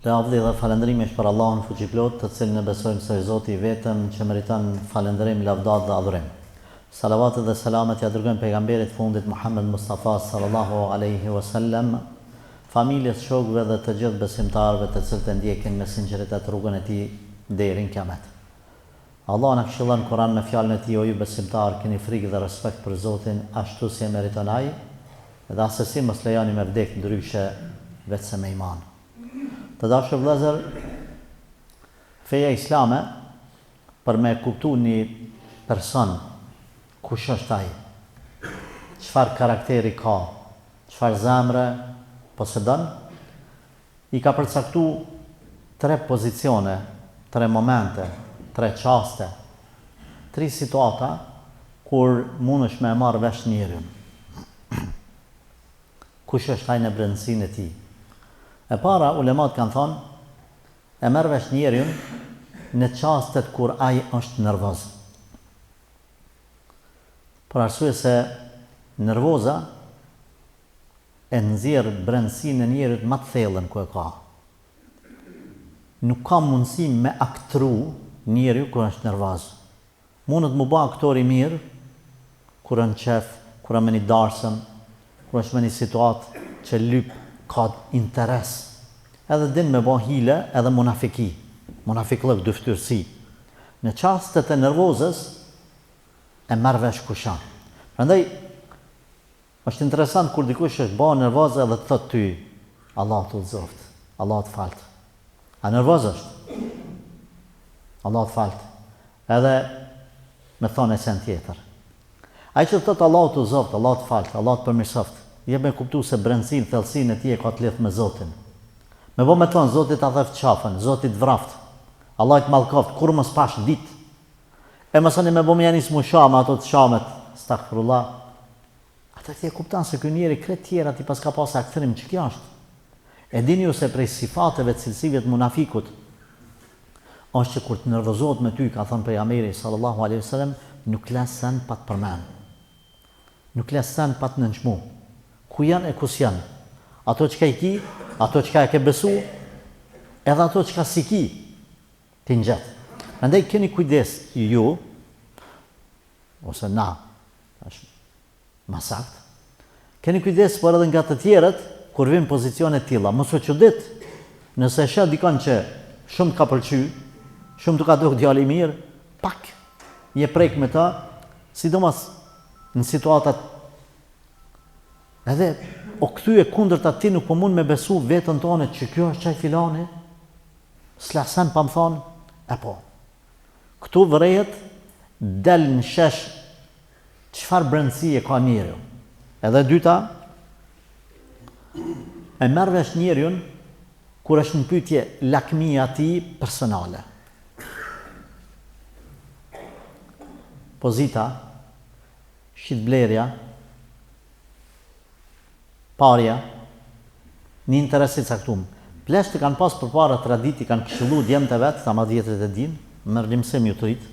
Lavdi dhe falënderimi është për Allahun Fuqiplotë, të cilin e besojmë se është Zoti i vetëm që meriton falënderim, lavdatë dhe adhurim. Salavatet dhe selamet ia dërgojmë Pejgamberit të fundit Muhammed Mustafa sallallahu alejhi ue sellem, familjes, shokëve dhe të gjithë besimtarëve të cilët e ndjekin me sinqeritet rrugën e tij deri në Kiamet. Allahu na këshillon në Kur'an me fjalën e Tij, O ju besimtarë, keni frikë dhe respekt për Zotin, ashtu si e meriton Ai, dhe assesi mos lejoni me vdekë ndryshe veçse me iman. Të dashur vëllezër, feja islame për me e kuptu një person kush është ai, çfarë karakteri ka, çfarë zemre posedon, i ka përcaktu tre pozicione, tre momente, tre çaste, tri situata kur mundesh me e marrë vesh njeriun. Kush është ai në brendësinë e tij? E para, ulemat kanë thënë, e merr vesh njeriun në çastet kur ai është nervoz. Për arsye se nervoza e nxjerr brendësinë e njeriut ma të thellën ku e ka. Nuk ka mundësi me aktru njeriu kur është nervoz. Mundet m'u ba aktor i mirë kur ë në qef, kur ë me një darsëm, kur është me një situatë që lyp, ka interes. Edhe din me ba hile edhe munafiki, munafikllëk, dyftyrësi. Në çastet e nervozës e merr vesh kush ë. Prandaj Është interesant kur dikush është ba nervoz edhe të thotë ty Allahu të udhëzoftë, Allahu të faltë. A nervoz është? Allahu të faltë. Edhe me thonë e sen tjetër. Ai që të thotë Allahu të udhëzoftë, Allahu të faltë, Allahu të përmirësoftë, jep me kuptu se brendësinë, thellësinë e tij e ka të lidhë me Zotin. Me bo me thonë, Zoti ta theftë qafën, Zoti të vraftë, Allahu të mallkoftë, kurrë mos pash ditë. E masanej me bo me ja nis mu sha me ato të shamet, stagfirullah. Ata ti e kupton se ky njeri krejt tjerat i paska pas aktrim që kjo është. E dini ju se prej sifateve cilësive të munafikut është që kur të nervozohet me ty, ka thënë pejgamberi sallallahu alaihi wasallam, nuk la sen pa të përmend. Nuk la sen pa të nënçmu. Ku janë e ku s'janë. Ato çka i ki, ato çka e ke besu, edhe ato çka s'i ki, t'i ngjet. Prandaj keni kujdes ju ose na, është ma sakt. Keni kujdes por edhe nga të tjerët kur vijnë pozicione të tilla. Mos u çudit nëse e sheh dikon që shumë të ka pëlqy, shumë të ka dok djalë i mirë, pak je prek me ta, sidomos në situatat edhe o kthy e kundërta ti nuk po mund me besu veten tone që kjo është qaj filani, S'la sen pa më thonë, e po. Këtu vërehet del në shesh çfarë brendësie ka njeriu. Edhe e dyta, e merr vesh njeriun kur është në pyetje lakmia e tij personale. Pozita, shitblerja, Parja, një interes i caktum. Pleqtë kanë pas përpara traditë i kanë këshillu djemtë e vet, ta ma t'vjetrit e dinë, merrni mësim ju të rijtë.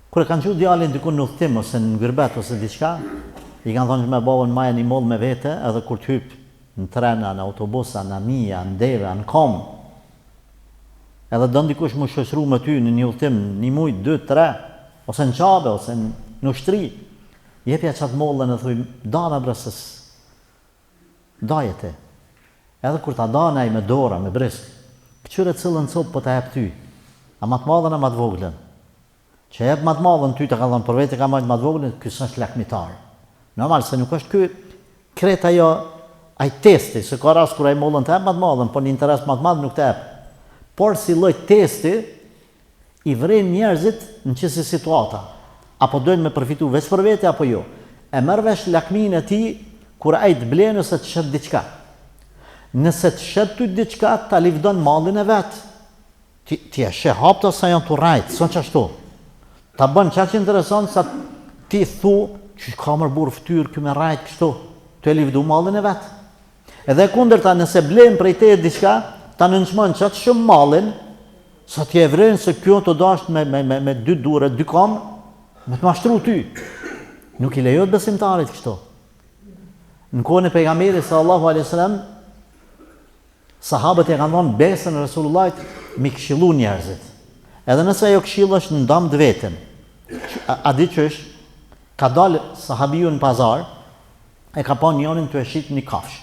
Kur e kanë çu djalin dikun në udhëtim ose në gurbet ose diçka, i kanë thonë që me babën maje një mollë me vete edhe kur të hyp në tren a në autobus a në anije a në deve a në kom, edhe don dikush m'u shoqëru me ty në një udhëtim një muj, dy, tre, ose në Qabe, ose në ushtri, Jepja qat mollën e thuj dana bre se daje ti. Edhe kur ta dan ai me dora, me brisk, kqyre cillën copë po ta jep ty. A ma të madhen a ma të voglën. Që jep ma të madhen ty ta ka dhënë për vete ka majt ma të voglën, ky s'është lakmitar. Normal se nuk është ky krejt ajo ai testi, se ka rast kur ai mollën ta jep ma të madhen, por një interes ma të madh nuk ta jep. Por si lloj testi I vren njerëzit në qësi situata, a po dojnë me përfitu veç për vete apo jo. E merr vesh lakminë e tij kur ai të blen ose të shet diçka. Nëse të shet ty diçka, ta livdon mallin e vet. Ti ti e sheh haptas sa janë tu rrajt, s'o qashtu. Ta bën qaq interesant sa ti thu që ka mër burrë fytyrë ky me rrajt kështu, tu e livdu mallin e vet. Edhe e kundërta, nëse blen prej teje diçka, ta nënçmon qaq shumë mallin, sa ti e vren se ky tu dasht me me me me dy dure, dy kam, me të mashtru ty. Nuk i lejohet besimtarit kështu. Në kohën e pejgamberit sallallahu alaihi wasallam, Sahabët ja kanë dhënë besën Resulullahit mi këshillu njerëzit. Edhe nëse ajo këshillë është në dam të vetin. A, a di qysh? Ka dalë sahabiu në pazar, e ka pa njonin tu e shit një kafshë.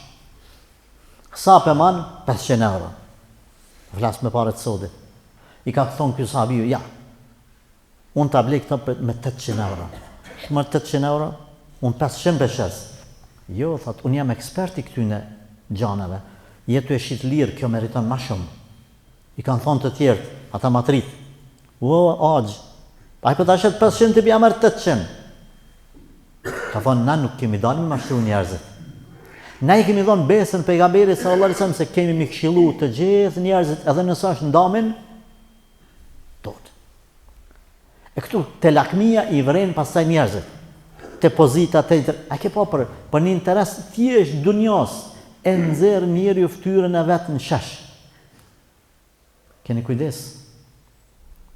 Sa pe man? 500 euro. Flas me pare të sodit. I ka thonë ky sahabiu, ja, Unë ta blej këtë me 800 euro. Shumë 800 euro, unë 500 pe shes. Jo, thot, unë jam ekspert i këtyne gjanave. Je tu e shit lirë, kjo meriton ma shumë. I kanë thonë të tjerët, ata ma t'rit. O, axhë, ai po ta shet 500, ti p'ja merr 800. Ka thonë, na nuk kemi dalë me mashtru njerëzit. Na i kemi dhonë besën pejgamberit sallallahu alaihi wasallam se kemi mi këshillu të gjithë njerëzit edhe nëse është n'damin tonë. E këtu te lakmia i vren pastaj njerëzit. Te pozita te inter... A ke pa për për një interes thjesht dunjas e nxjerr njeriu fytyrën e vet në shesh. Keni kujdes.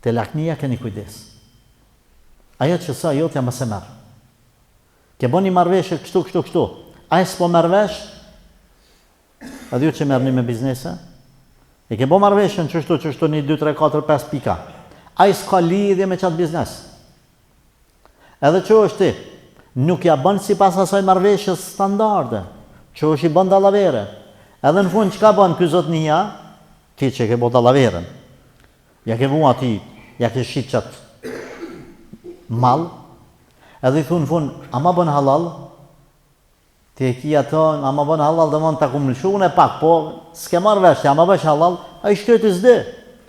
Te lakmia keni kujdes. Ajo që s'a jotja mos e merr. Ke bo një marrëveshje kështu kështu kështu. Ai s'po merr vesh? Edhe ju që merrni me biznese? E ke bo marrëveshjen qështu qështu 1 2 3 4 5 pika. Ai s'ka lidhje me qat biznes. Edhe që është ti, nuk ja bën sipas asaj marrëveshjes standarde, që është i bën dallavere. Edhe në fund çka bën ky zotnia? Ti që ke bo dallaveren. Ja ke vu atij, ja ke shit qat mall. Edhe i thu në fund, a ma bën hallall? Ti e ki ato, a ma bën hallall, domthon ta kum lëshu unë pak, po s'ke marr vesh, ti a ma bësh hallall? Ai shkreti s'di.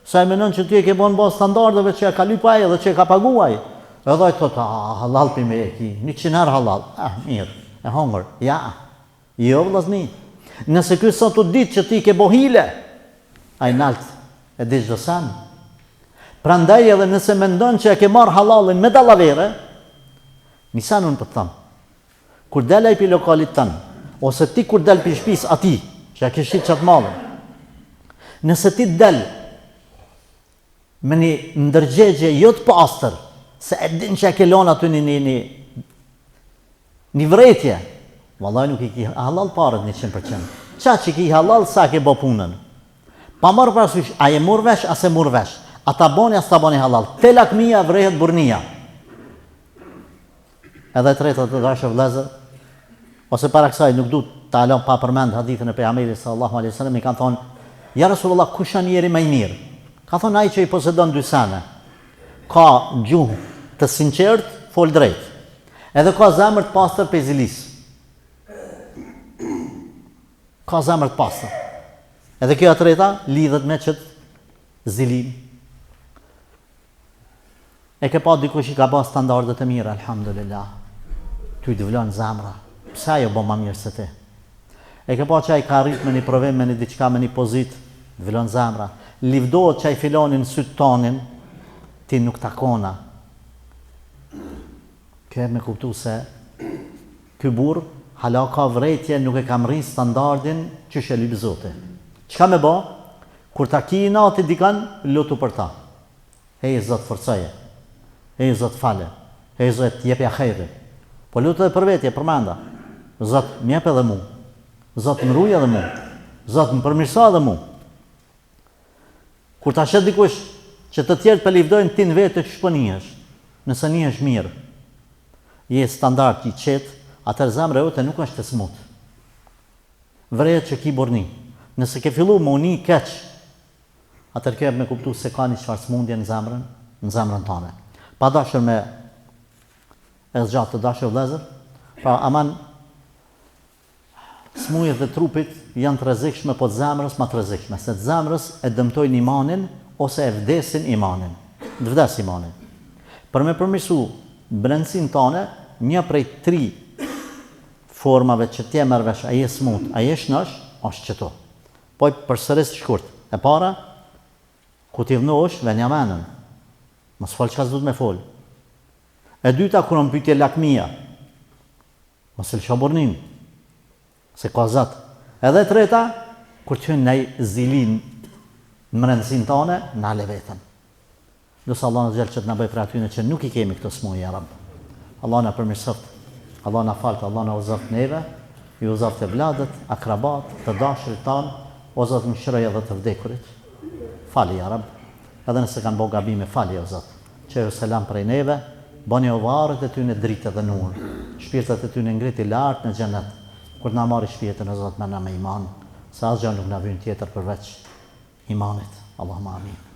Se ai menon që ti e ke bën bazë standardeve që e ka lyp ai edhe që e ka pagu ai. Edhe ai thotë, a hallall pi me e ki, 100 herë hallall. Ah, mirë, e hongër. Ja. Jo vëllazni. Nëse ky sot u ditë që ti ke bo hile, ai nalt e di çdo sen. Prandaj edhe nëse mendon që e ke marr hallallin me dallavere, ni sen unë po të them. Kur del ai pi lokalit tënd, ose ti kur del pi shpisë atij, që ja ke shit qat mallin, nëse ti del me një ndërgjegje jo të pastër, se e din që e ke lënë aty një një një një vrejtje, vallai nuk i ki hallall paret 100%. Qa që ki hallall sa ke bo punën? Pa marrë parasysh, a e mur vesh, a s'e mur vesh. A ta boni, a s'ta boni hallall. Te lakmia vrehet burrnia. Edhe e treta të dashur vëllezër, ose para kësaj nuk du ta lë pa përmend hadithin e pejgamberit sallallahu alaihi wasallam i kanë thonë ja Rasulullah kush është njeri më i mirë? Ka thonë ai që i posedon dy sene. Ka gjuhë të sinqert, fol drejt. Edhe ka zemër të pastër prej zilisë. Ka zemër të pastër. Edhe kjo e treta lidhet me qët zilinë. E ke pa dikush i ka ba standardet e mira, alhamdulillah. Ty të vlon zemra. Pse ajo bo ma mirë se ti? E ke pa që ai ka arrit me një provim, me një diçka, me një pozitë, të vlon zemra. Livdohet që ai filani në sytë tanin, ti nuk takona. Ke me kuptu se ky burrë hala ka vrejtje nuk e ka mrri standardin qysh e lyp Zoti. Çka me ba? Kur ta ki inati dikan, lutu për ta. Ej Zot forcoje. Ej Zot fale. Ej Zot jepja hajrin. Po lutu edhe për vetje, përmenda. Zot më jep edhe mu. Zot më ruaj edhe mu. Zot më përmirëso edhe mu. Kur ta sheh dikush që të tjerët po livdojnë ti në vete qysh po nihesh. Nëse nihesh mirë, je standard i qetë, atëherë zemra jote nuk është e smut. Vrehet që ki burrni. Nëse ke fillu me u ni keq, Atëherë kjo jep me kuptu se ka një çfarë smundje në zemrën, në zemrën tane. Pa dashur me e zgjatë të dashur vëllezër, pra aman smujet e trupit janë të rrezikshme, po të zemrës ma të rrezikshme, se të zemrës e dëmtojnë imanin ose e vdesin imanin. Të vdes imanin. Për me përmirësu brendësinë tane, një prej tri formave që ti e merr vesh a je smut, a je shnosh, është qëto. Po e përsëris shkurt. E para, kur t'idhnohesh, venja menën. Mos fol çka s'duhet me fol. E dyta, kur n'pyetje lakmia. Mos e lësho burrnin. Se ka Zot. Edhe e treta, kur të hyn naj zili në mrendësinë tane, nale veten. Lus Allahun azze ue xhel që të na bëjë prej atyne që nuk i kemi këto smuje ja Rabb. Allahu na përmirësoftë, Allahu na faltë, Allahu na udhëzoftë neve, ju udhëzoftë evladët, akrabat, të dashurit tanë. O Zot mëshiroj edhe të vdekurit. Fali ja Rab. Edhe nëse kanë bo gabime fali o Zot. Çoju selam prej neve, bani varret e tyne dritë dhe nur. Shpirtat e tyne ngriti lart në xhenet. Kur të na marri shpirtin o Zot merrna me iman, se asgjë nuk na vyn tjetër përveç imanit. Allahumma amin.